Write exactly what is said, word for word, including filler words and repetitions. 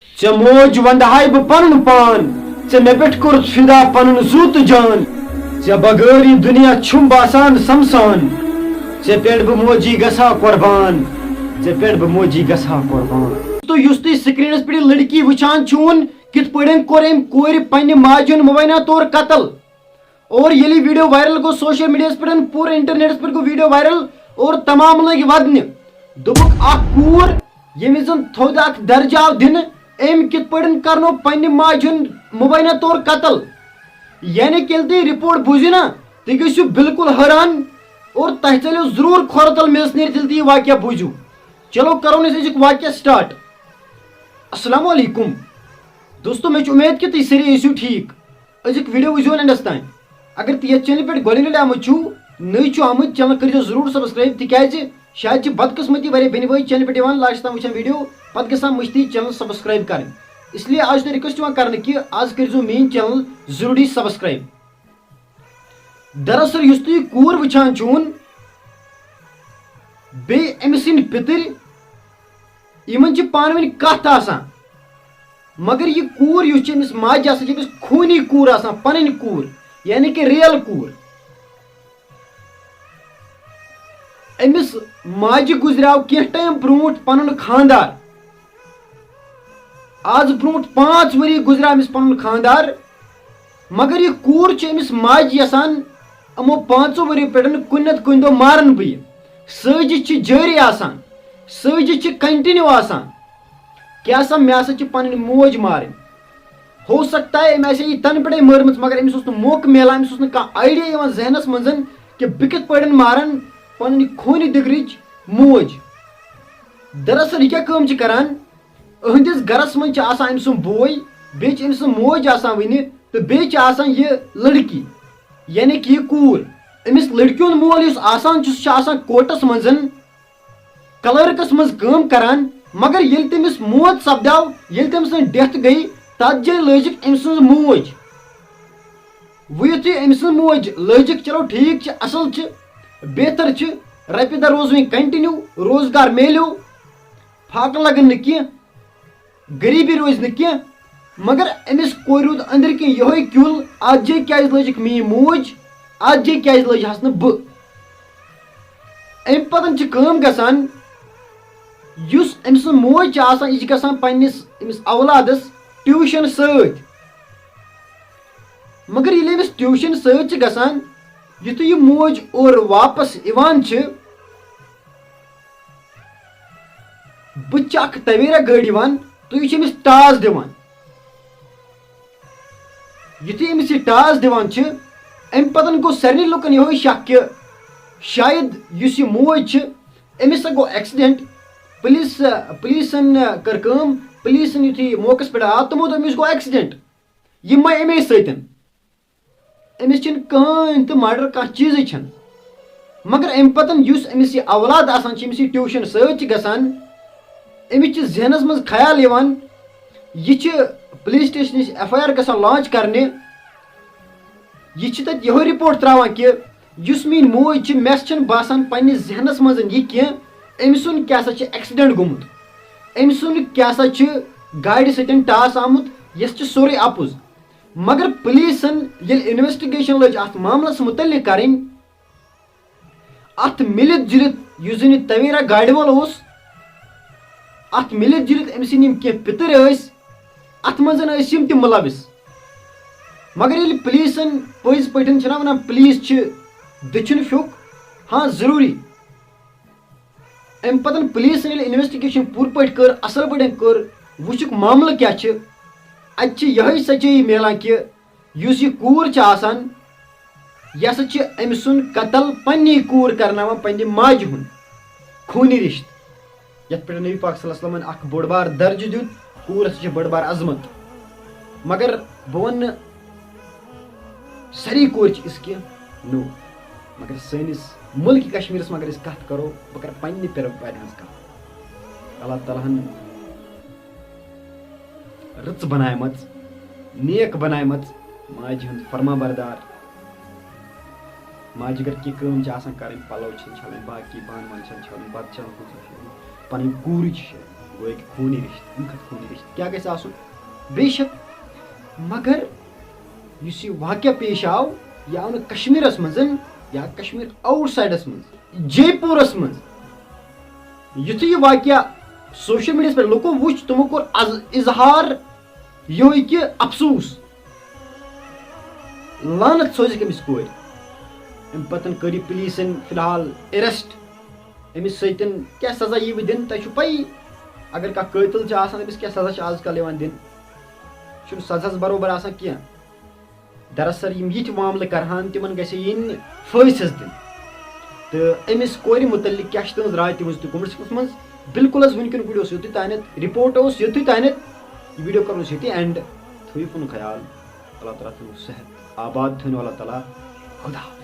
ژےٚ موج وندہاے بہٕ پنُن پان، ژےٚ مےٚ پٮ۪ٹھ کوٚرُتھ فدا پنُن زُو تہٕ جان۔ ژےٚ بغٲر یہِ دُنیا چھُم باسان سمسان، ژےٚ پٮ۪ٹھ بہٕ موجی گژھٕ ہا قربان، ژےٚ پٮ۪ٹھ بہٕ موجی گژھٕ ہا قربان۔ تو یُس تُہۍ سکرینس پٮ۪ٹھ یہِ لڑکی وٕچھان چھُون، کِتھ پٲٹھۍ کوٚر أمۍ کورِ پننہِ ماجہِ ہُنٛد مبینہ طور قتل۔ اور ییٚلہِ ویڈیو وائرل گوٚو سوشل میڈیاہس پٮ۪ٹھ، پوٗرٕ انٹرنیٹس پٮ۪ٹھ گوٚو ویڈیو وائرل اور تمام لٔگۍ ودنہِ۔ دوٚپُکھ، اکھ کوٗر، ییٚمِس زن تھوٚد اکھ درجہٕ آو دِنہٕ، أمۍ کِتھ پٲٹھۍ کرنو پننہِ ماجہِ ہُنٛد مبینہ طور قتل؟ یعنی کہ ییٚلہِ تُہۍ رپورٹ بوٗزِو نا، تُہۍ گٔژھِو بالکل حٲران اور تۄہہِ ژلِو ضروٗر کھۄرٕ تل میژ نیرِ، ییٚلہِ تُہۍ یہِ واقعہ بوٗزِو۔ چلو کرو أسۍ أزیُک واقعہ سٹارٹ۔ السلام علیکم دوستو، مےٚ چھِ اُمید کہِ تُہۍ سٲری ٲسِو ٹھیٖک۔ أزیُک ویڈیو وٕچھزیو اینڈس تام۔ اگر تُہۍ یتھ چینلہِ پٮ۪ٹھ گۄڈٕنِچ لٹہِ آمٕتۍ چھِو، نٔے چھِو آمٕتۍ، چینل کٔرزیو ضروٗر سبسکرائب، تِکیازِ شاید چھِ بدقسمتی واریاہ بیٚنہِ بٲے چینلہِ پٮ۪ٹھ یِوان، لاسٹس تام وٕچھان ویڈیو، پتہٕ گژھان مٔشتٕے چینل سبسکرائب کرٕنۍ۔ اس لیے آز چھِ تۄہہِ ریکویسٹ یِوان کرنہٕ کہِ آز کٔرزیو میٲنۍ چینل ضروٗری سبسکرائب۔ دراصل یُس تُہۍ یہِ کوٗر وٕچھان چھِوُن، بیٚیہِ أمۍ سٕنٛدۍ پِتٕرۍ، یِمن چھِ پانہٕ ؤنۍ کتھ آسان، مگر یہِ کوٗر یُس چھِ أمِس ماجہِ آسان، چھِ أمِس خوٗنی کوٗر آسان، پنٕنۍ کوٗر، یعنی کہِ ریل کوٗر۔ أمِس ماجہِ گُزریو کینٛہہ ٹایم برونٛٹھ پنُن خانٛدار۔ آز برونٛٹھ پانٛژھ ؤری گُزریو أمِس پنُن خانٛدار، مگر یہِ کوٗر چھِ أمِس ماجہِ یژھان، یِمو پانٛژو ؤریو پٮ۪ٹھ کُنہِ نتہٕ کُنہِ دۄہ مارن بہٕ یہِ۔ سٲزِش چھِ جٲری آسان، سٲزِش چھِ کنٹینیو آسان۔ کیٛاہ سا، مےٚ ہسا چھِ پنٕنۍ موج مارٕنۍ۔ ہو سکتا ہے أمۍ آسہِ ہے یہِ تنہٕ پٮ۪ٹھے مٲرمٕژ، مگر أمِس اوس نہٕ موقعہٕ میلان، أمِس اوس نہٕ کانٛہہ آئیڈیا یِوان ذہنس منٛز کہِ بہٕ کِتھ پٲٹھۍ مارن پنٕنۍ خوٗنہِ دِگرٕچ موج۔ دراصل یہِ کیٛاہ کٲم چھِ کران؟ أہنٛدِس گرس منٛز چھِ آسان أمۍ سُنٛد بوے، بیٚیہِ چھِ أمۍ سٕنٛز موج آسان وٕنہِ، تہٕ بیٚیہِ چھِ آسان یہِ لڑکی، یعنی کہِ یہِ کوٗر۔ أمِس لڑکی ہُنٛد مول یُس آسان چھُ، سُہ چھُ آسان کوٹس منٛز کلرکس منٛز کٲم کران، مگر ییٚلہِ تٔمِس موت سپدیو، ییٚلہِ تٔمۍ سٕنٛز ڈیتھ گٔے، تتھ جایہِ لٲجِکھ أمۍ سٕنٛز موج۔ وۄنۍ یُتھُے أمۍ سٕنٛز موج لٲجِکھ، چلو ٹھیٖک چھِ، اصل چھِ، بہتر چھِ، رۄپیہِ دہ روز وۄنۍ کنٹینیو، روزگار میلیو، فاقہٕ لگن نہٕ کینٛہہ، غریٖبی روزِ نہٕ کینٛہہ۔ مگر أمِس کورِ روٗد أنٛدرۍ کِنۍ یِہوٚے کیُل، اتھ جایہِ کیٛازِ لٲجِکھ میٛٲنۍ موج، اتھ جایہِ کیٛازِ لٲج ہس نہٕ بہٕ؟ امہِ پتن چھِ کٲم گژھان، یُس أمۍ سٕنٛز موج چھِ آسان، یہِ چھِ گژھان پننِس أمِس اولادس ٹیوٗشن سۭتۍ۔ مگر ییٚلہِ أمِس ٹیوٗشن سۭتۍ چھِ گژھان، یُتھُے یہِ موج اورٕ واپس یِوان چھِ، بہٕ تہِ چھِ اکھ تویرا گٲڑۍ یِوان، تہٕ یہِ چھِ أمِس ٹاس دِوان۔ یُتھُے أمِس یہِ ٹاس دِوان چھِ، امہِ پتن گوٚو سارنٕے لُکن یِہوٚے شک کہِ شاید یُس یہِ موج چھِ، أمِس سا گوٚو ایکسیڈنٹ۔ پُلیٖس، پُلیٖسن کٔر کٲم، پُلیٖسن یُتھُے موقعس پٮ۪ٹھ آو، تِمو دوٚپ، أمِس گوٚو ایکسیڈنٹ، یہِ مہ اَمے سۭتۍ۔ أمِس چھِنہٕ کٕہٕنۍ تہِ مَرڈَر، کانٛہہ چیٖزٕے چھَنہٕ۔ مگر اَمہِ پَتَن یُس أمِس یہِ اولاد آسان چھِ، أمِس یہِ ٹیوٗشَن سۭتۍ چھِ گژھان، أمِس چھِ ذہنَس منٛز خیال یِوان، یہِ چھِ پُلیٖس سٹیشنٕچ ایف آی آر گژھان لانچ کَرنہِ۔ یہِ چھِ تَتہِ یِہوٚے رِپورٹ ترٛاوان کہِ یُس میٛٲنۍ موج چھِ، مےٚ چھَنہٕ باسان پنٛنِس ذہنَس منٛز یہِ کینٛہہ، أمۍ سُنٛد کیٛاہ سا چھِ ایکسیڈنٹ گوٚمُت، أمۍ سُنٛد کیٛاہ سا چھِ گاڑِ سۭتۍ ٹاس آمُت، یۄس چھِ سورُے اَپُز۔ مگر پُلیٖسَن ییٚلہِ انویسٹیگیشن لٔج اَتھ معاملَس مُتعلِق کَرٕنۍ، اَتھ مِلِتھ جُلِتھ یُس زَن یہِ تویرا گاڑِ وول اوس، اَتھ مِلِتھ جُلِتھ أمۍ سٕنٛدۍ یِم کینٛہہ پِتٕرۍ ٲسۍ، اَتھ منٛز ٲسۍ یِم تہِ مُلوِث۔ مگر ییٚلہِ پُلیٖسَن پٔزۍ پٲٹھۍ چھِنہ وَنان، پُلیٖس چھِ دٔچھُن پھیُک، ہاں، ضروٗری۔ اَمہِ پَتَن پُلیٖسَن ییٚلہِ انویسٹیگیشن پوٗرٕ پٲٹھۍ کٔر، اَصٕل پٲٹھۍ کٔر، وٕچھُکھ معاملہٕ کیٛاہ چھِ، اَتہِ چھِ یِہوٚے سچٲیی میلان کہِ یُس یہِ کوٗر چھِ آسان، یہِ ہسا چھِ أمۍ سُنٛد قتل پنٛنی کوٗر کرناوان پنٛنہِ ماجہِ ہُنٛد خوٗنی رِشتہٕ، یَتھ پٮ۪ٹھ نبی پاک صلی اللہ علیہ وسلمن اکھ بوٚڑ بار درجہٕ دیُت، کوٗر ہسا چھِ بٔڑ بار عظمت۔ مگر بہٕ وَنہٕ نہٕ سٲری کورِ چھِ یِژھ کینٛہہ، نو، مگر سٲنِس مُلکہِ کشمیٖرَس منٛز اگر أسۍ کَتھ کَرو، بہٕ کَرٕ پنٛنہِ پِرٕ پَرِ ہٕنٛز کَتھ۔ اللہ تعالیٰ ہَن رٕژ بنایمٕژ، نیک بنایمٕژ، ماجہِ ہُنٛد فرما بردار۔ ماجہِ اگر کینٛہہ کٲم چھِ آسان کَرٕنۍ، پَلو چھِ چھَلٕنۍ، باقٕے بانہٕ وانہٕ چھِ چھَلٕنۍ، بَتہٕ چھِ رَنُن، پَنٕنۍ کوٗرٕے چھِ شیرٕنۍ۔ گوٚو أکہِ خوٗنی رِشتہٕ، اَمہِ کھۄتہٕ خوٗنی رِشتہٕ کیٛاہ گژھِ آسُن؟ بے شک، مگر یُس یہِ واقعہ پیش آو، یہِ آو نہٕ کشمیٖرَس منٛز یا کشمیٖر آوُٹ سایڈَس منٛز، جے پوٗرَس منٛز۔ یُتھُے یہِ واقعہ سوشل میٖڈیاہَس پٮ۪ٹھ لُکو وُچھ، تِمو کوٚر از اظہار یِہوٚے کہِ افسوٗس، لعنت سوزِکھ أمِس کورِ۔ اَمہِ پَتہٕ کٔر یہِ پُلیٖسَن فی الحال arrest۔ أمِس سۭتۍ کیٛاہ سزا یی وۄنۍ دِنہٕ؟ تۄہہِ چھُو پَیی، اگر کانٛہہ قٲتِل چھُ آسان، أمِس کیٛاہ سزا چھِ آز کل یِوان دِنہٕ؟ چھُنہٕ سزاہَس برابر آسان کینٛہہ۔ دراصل یِم یِتھۍ معاملہٕ کرہان، تِمن گژھِ یِنۍ پھٲنٛسۍ حظ دِنہٕ۔ تہٕ أمِس کورِ مُتعلِق کیٛاہ چھِ تُہٕنٛز راے تِہٕنٛز تہِ comment sectionس منٛز؟ بالکل حظ، وٕنکیٚنُک video اوس یُتُے تانٮ۪تھ، report اوس یُتُے تانٮ۪تھ۔ یہِ video کرو أسۍ ییٚتی end۔ تھٲیِو پنُن خیال۔ اللہ تعالیٰ تھٲیِو صحت آباد، تھٲیِو اللہ تعالیٰ۔ خدا حافظ۔